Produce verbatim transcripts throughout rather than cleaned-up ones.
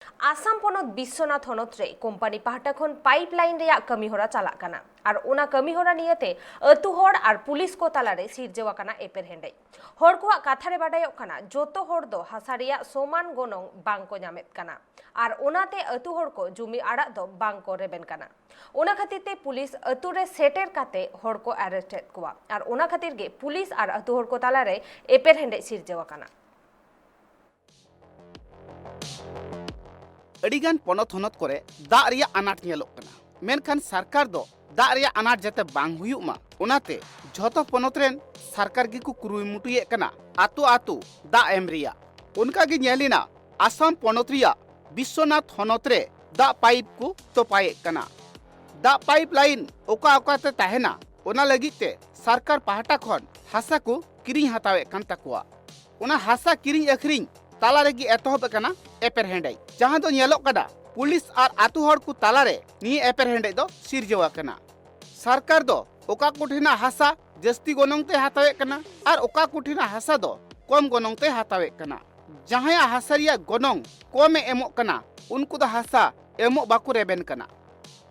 ᱟᱥᱟᱢ ᱯᱚᱱᱚᱛ ᱵᱤᱥᱥᱚᱱᱟᱛᱷ ᱦᱚᱱᱚᱛ ᱨᱮ ᱠᱳᱢᱯᱟᱱᱤ ᱯᱟᱦᱴᱟ ᱠᱷᱚᱱ ᱯᱟᱭᱤᱯ ᱞᱟᱭᱤᱱ ᱨᱮᱭᱟᱜ ᱠᱟᱹᱢᱤᱦᱚᱨᱟ ᱪᱟᱞᱟᱜ ᱠᱟᱱᱟ ᱟᱨ ᱚᱱᱟ ᱠᱟᱹᱢᱤᱦᱚᱨᱟ ᱱᱤᱭᱟᱹᱛᱮ ᱟᱹᱛᱩ ᱦᱚᱲ ᱟᱨ ᱯᱩᱞᱤᱥ ᱠᱚ ᱛᱟᱞᱟᱨᱮ ᱥᱤᱨᱡᱟᱹᱣ ᱟᱠᱟᱱᱟ ᱮᱯᱮᱨᱦᱮᱸᱰᱮᱡ᱾ ᱦᱚᱲ ᱠᱚᱣᱟᱜ ᱠᱟᱛᱷᱟ ᱨᱮ ᱵᱟᱰᱟᱭᱚᱜ ᱠᱟᱱᱟ, ᱡᱚᱛᱚ ᱦᱚᱲ ᱫᱚ ᱦᱟᱥᱟ ᱨᱮᱭᱟᱜ ᱥᱚᱢᱟᱱ ᱜᱚᱱᱚᱝ ᱵᱟᱝ ᱠᱚ ᱧᱟᱢᱮᱫ ᱠᱟᱱᱟ ᱟᱨ ᱚᱱᱟᱛᱮ ᱟᱹᱛᱩ ᱦᱚᱲ ᱠᱚ ᱡᱩᱢᱤ ᱟᱲᱟᱜ ᱫᱚ ᱵᱟᱝ ᱠᱚ ᱨᱮᱵᱮᱱ ᱠᱟᱱᱟ᱾ ᱚᱱᱟ ᱠᱷᱟᱹᱛᱤᱨ ᱛᱮ ᱯᱩᱞᱤᱥ ᱟᱹᱛᱩ ᱨᱮ ᱥᱮᱴᱮᱨ ᱠᱟᱛᱮ ᱦᱚᱲ ᱠᱚ ᱟᱨᱮᱥᱴ ᱮᱫ ᱠᱚᱣᱟ ᱟᱨ ᱚᱱᱟ ᱠᱷᱟᱹᱛᱤᱨ ᱜᱮ ᱯᱩᱞᱤᱥ ᱟᱨ ᱟᱹᱛᱩ ᱦᱚᱲ ᱠᱚ ᱛᱟᱞᱟᱨᱮ ᱮᱯᱮᱨᱦᱮᱸᱰᱮᱡ ᱥᱤᱨᱡᱟᱹᱣ ᱟᱠᱟᱱᱟ᱾ ᱟᱹᱰᱤᱜᱟᱱ ᱯᱚᱱᱚᱛ ᱦᱚᱱᱚᱛ ᱠᱚᱨᱮ ᱫᱟᱜ ᱨᱮᱭᱟᱜ ᱟᱱᱟᱴ ᱧᱮᱞᱚᱜ ᱠᱟᱱᱟ, ᱢᱮᱱᱠᱷᱟᱱ ᱥᱚᱨᱠᱟᱨ ᱫᱚ ᱫᱟᱜ ᱨᱮᱭᱟᱜ ᱟᱱᱟᱴ ᱡᱟᱛᱮ ᱵᱟᱝ ᱦᱩᱭᱩᱜ ᱢᱟ, ᱚᱱᱟᱛᱮ ᱡᱷᱚᱛᱚ ᱯᱚᱱᱚᱛ ᱨᱮᱱ ᱥᱚᱨᱠᱟᱨ ᱜᱮᱠᱚ ᱠᱩᱨᱩᱢᱩᱴᱩᱭᱮᱫ ᱠᱟᱱᱟ ᱟᱛᱳ ᱟᱛᱳ ᱫᱟᱜ ᱮᱢ ᱨᱮᱭᱟᱜ᱾ ᱚᱱᱠᱟ ᱜᱮ ᱧᱮᱞ ᱮᱱᱟ ᱟᱥᱟᱢ ᱯᱚᱱᱚᱛ ᱨᱮᱭᱟᱜ ᱵᱤᱥᱥᱚᱱᱟᱛᱷ ᱦᱚᱱᱚᱛ ᱨᱮ ᱫᱟᱜ ᱯᱟᱭᱤᱯ ᱠᱚ ᱛᱚᱯᱟᱭᱮᱫ ᱠᱟᱱᱟ᱾ ᱫᱟᱜ ᱯᱟᱭᱤᱯ ᱞᱟᱭᱤᱱ ᱚᱠᱟ ᱚᱠᱟᱛᱮ ᱛᱟᱦᱮᱱᱟ, ᱚᱱᱟ ᱞᱟᱹᱜᱤᱫ ᱛᱮ ᱥᱚᱨᱠᱟᱨ ᱯᱟᱦᱴᱟ ᱠᱷᱚᱱ ᱦᱟᱥᱟ ᱠᱚ ᱠᱤᱨᱤᱧ ᱦᱟᱛᱟᱣᱮᱫ ᱠᱟᱱ ᱛᱟᱠᱚᱣᱟ᱾ ᱚᱱᱟ ᱦᱟᱥᱟ ᱠᱤᱨᱤᱧ ᱟᱹᱠᱷᱨᱤᱧ ᱛᱟᱞᱟ ᱨᱮᱜᱮ ᱮᱛᱚᱦᱚᱵ ᱟᱠᱟᱱᱟ ᱮᱯᱮᱨᱦᱮᱸᱰᱮᱡ, ᱡᱟᱦᱟᱸ ᱫᱚ ᱧᱮᱞᱚᱜ ᱠᱟᱱᱟ ᱯᱩᱞᱤᱥ ᱟᱨ ᱟᱛᱳ ᱦᱚᱲ ᱠᱚ ᱛᱟᱞᱟᱨᱮ ᱱᱤᱭᱟᱹ ᱮᱯᱮᱨᱦᱮᱸᱰᱮᱡ ᱫᱚ ᱥᱤᱨᱡᱟᱹᱣ ᱟᱠᱟᱱᱟ᱾ ᱥᱚᱨᱠᱟᱨ ᱫᱚ ᱚᱠᱟ ᱠᱚᱴᱷᱮᱱᱟᱜ ᱦᱟᱥᱟ ᱡᱟᱹᱥᱛᱤ ᱜᱚᱱᱚᱝ ᱛᱮ ᱦᱟᱛᱟᱣᱮᱫ ᱠᱟᱱᱟ ᱟᱨ ᱚᱠᱟ ᱠᱚᱴᱷᱮᱱᱟᱜ ᱦᱟᱥᱟ ᱫᱚ ᱠᱚᱢ ᱜᱚᱱᱚᱝ ᱛᱮ ᱦᱟᱛᱟᱣᱮᱫ ᱠᱟᱱᱟ᱾ ᱡᱟᱦᱟᱸᱭᱟᱜ ᱦᱟᱥᱟ ᱨᱮᱭᱟᱜ ᱜᱚᱱᱚᱝ ᱠᱚᱢᱮ ᱮᱢᱚᱜ ᱠᱟᱱᱟ, ᱩᱱᱠᱩ ᱫᱚ ᱦᱟᱥᱟ ᱮᱢᱚᱜ ᱵᱟᱠᱚ ᱨᱮᱵᱮᱱ ᱠᱟᱱᱟ᱾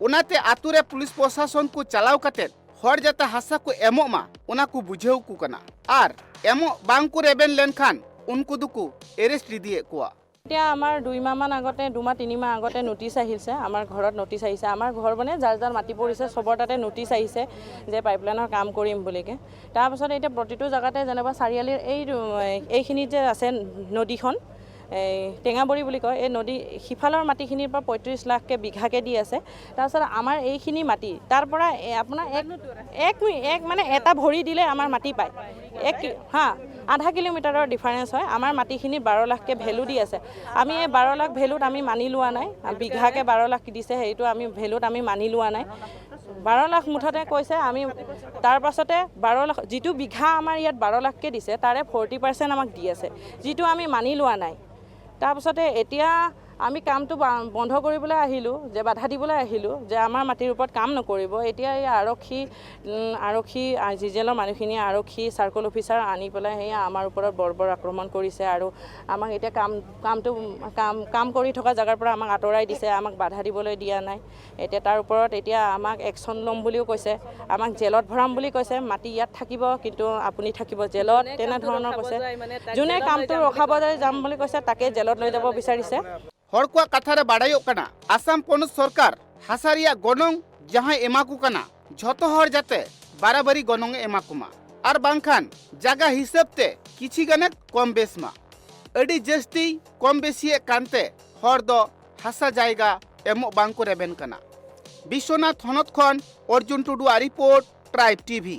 ᱚᱱᱟᱛᱮ ᱟᱛᱳ ᱨᱮ ᱯᱩᱞᱤᱥ ᱯᱨᱚᱥᱟᱥᱚᱱ ᱠᱚ ᱪᱟᱞᱟᱣ ᱠᱟᱛᱮ ᱦᱚᱲ ᱡᱟᱛᱮ ᱦᱟᱥᱟ ᱠᱚ ᱮᱢᱚᱜ ᱢᱟ, ᱚᱱᱟ ᱠᱚ ᱵᱩᱡᱷᱟᱹᱣ ᱠᱚ ᱠᱟᱱᱟ᱾ ᱟᱨ ᱮᱢᱚᱜ ᱵᱟᱝ ᱠᱚ ᱨᱮᱵᱮᱱ ᱞᱮᱱᱠᱷᱟᱱ ᱩᱱᱠᱩ ᱫᱚᱠᱚ ᱮᱨᱮᱥᱴ ᱤᱫᱤᱭᱮᱫ ᱠᱚᱣᱟ᱾ এতিয়া আমাৰ দুই মাহমান আগতে, দুমাহ তিনিমাহ আগতে নটিচ আহিছে, আমাৰ ঘৰত নটিচ আহিছে। আমাৰ ঘৰ মানে যাৰ যাৰ মাটি পৰিছে, চবৰ তাতে নটিচ আহিছে যে পাইপলাইনৰ কাম কৰিম বুলিকে। তাৰপাছত এতিয়া প্ৰতিটো জেগাতে যেনিবা চাৰিআলিৰ এই এইখিনিত যে আছে নদীখন, এই টেঙাবৰী বুলি কয়, এই নদী সিফালৰ মাটিখিনিৰ পৰা পঁয়ত্ৰিছ লাখকে বিঘাকে দি আছে। তাৰপিছত আমাৰ এইখিনি মাটি তাৰ পৰা এ, আপোনাৰ এক এক মি- এক মানে এটা ভৰি দিলে আমাৰ মাটি পায়। এক কি- হা, আধা কিলোমিটাৰৰ ডিফাৰেঞ্চ হয়। আমাৰ মাটিখিনিত বাৰ লাখকে ভেলু দি আছে। আমি এই বাৰ লাখ ভেলুত আমি মানি লোৱা নাই। বিঘাকে বাৰ লাখ দিছে, সেইটো আমি ভেলুত আমি মানি লোৱা নাই। বাৰ লাখ মুঠতে কৈছে। আমি তাৰ পাছতে বাৰ লাখ, যিটো বিঘা আমাৰ ইয়াত বাৰ লাখকে দিছে, তাৰে ফৰ্টি পাৰ্চেণ্ট আমাক দি আছে, যিটো আমি মানি লোৱা নাই। তাৰপাছতে এতিয়া আমি কামটো বা- বন্ধ কৰিবলৈ আহিলোঁ, যে বাধা দিবলৈ আহিলোঁ যে আমাৰ মাটিৰ ওপৰত কাম নকৰিব। এতিয়া এই আৰক্ষী, উম, আৰক্ষী, আৰ জি জেলৰ মানুহখিনিয়ে আৰক্ষী, চাৰ্কল অফিচাৰ আনি পেলাই সেয়া আমাৰ ওপৰত বৰ্বৰ আক্ৰমণ কৰিছে আৰু আমাক এতিয়া কাম কামটো কাম কাম কৰি থকা জেগাৰ পৰা আমাক আঁতৰাই দিছে, আমাক বাধা দিবলৈ দিয়া নাই। এতিয়া তাৰ ওপৰত এতিয়া আমাক একশ্যন ল'ম বুলিও কৈছে, আমাক জেলত ভৰাম বুলি কৈছে। মাটি ইয়াত থাকিব, কিন্তু আপুনি থাকিব জেলত, তেনেধৰণৰ কৈছে। যোনে কামটো ৰখাবলৈ যাম বুলি কৈছে, তাকে জেলত লৈ যাব বিচাৰিছে। ᱦᱚᱲ ᱠᱚᱣᱟᱜ ᱠᱟᱛᱷᱟ ᱨᱮ ᱵᱟᱲᱟᱭᱚᱜ ᱠᱟᱱᱟ, ᱟᱥᱟᱢ ᱯᱚᱱᱚᱛ ᱥᱚᱨᱠᱟᱨ ᱦᱟᱥᱟ ᱨᱮᱭᱟᱜ ᱜᱚᱱᱚᱝ ᱡᱟᱦᱟᱸᱭ ᱮᱢᱟ ᱠᱚ ᱠᱟᱱᱟ, ᱡᱷᱚᱛᱚ ᱦᱚᱲ ᱡᱟᱛᱮ ᱵᱟᱨᱟᱵᱟᱨᱤ ᱜᱚᱱᱚᱝ ᱮ ᱮᱢᱟ ᱠᱚᱢᱟ, ᱟᱨ ᱵᱟᱝᱠᱷᱟᱱ ᱡᱟᱭᱜᱟ ᱦᱤᱥᱟᱹᱵ ᱛᱮ ᱠᱤᱪᱷᱤ ᱜᱟᱱᱮ ᱠᱚᱢ ᱵᱮᱥ ᱢᱟ᱾ ᱟᱹᱰᱤ ᱡᱟᱹᱥᱛᱤ ᱠᱚᱢ ᱵᱮᱥᱤᱭᱮᱫ ᱠᱟᱱᱛᱮ ᱦᱚᱲ ᱫᱚ ᱦᱟᱥᱟ ᱡᱟᱭᱜᱟ ᱮᱢᱚᱜ ᱵᱟᱝ ᱠᱚ ᱨᱮᱵᱮᱱ ᱠᱟᱱᱟ᱾ ᱵᱤᱥᱣᱚᱱᱟᱛᱷ ᱦᱚᱱᱚᱛ ᱠᱷᱚᱱ ᱚᱨᱡᱩᱱ ᱴᱩᱰᱩᱣᱟᱜ ᱨᱤᱯᱳᱨᱴ, ᱴᱨᱟᱭᱤᱵᱽ ᱴᱤᱵᱷᱤ᱾